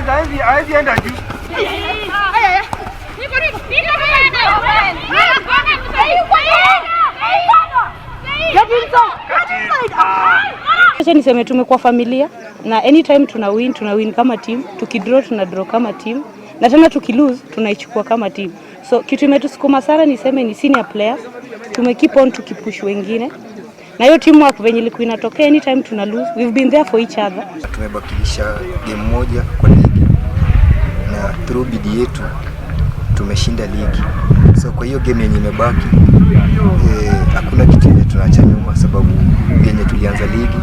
Hawezi enda juu. Acha niseme tumekuwa familia na anytime tuna win, tuna win kama team, tukidraw tuna draw kama team na tena tukilose tunaichukua kama team. So kitu imetusukuma sana niseme ni senior players, tume keep on tukipush wengine na hiyo teamwork venye ilikuwa inatokea, anytime tuna lose we've been there for each other. Tumebakilisha game moja kwa ligi na through bidii yetu tumeshinda ligi. So kwa hiyo game yenye imebaki, hakuna kitu yenye tunaacha nyuma, sababu yenye tulianza ligi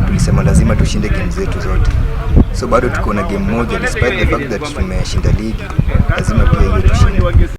tulisema lazima tushinde game zetu zote. So bado tuko na game moja, despite the fact that tumeshinda ligi, lazima pia hiyo tushinde.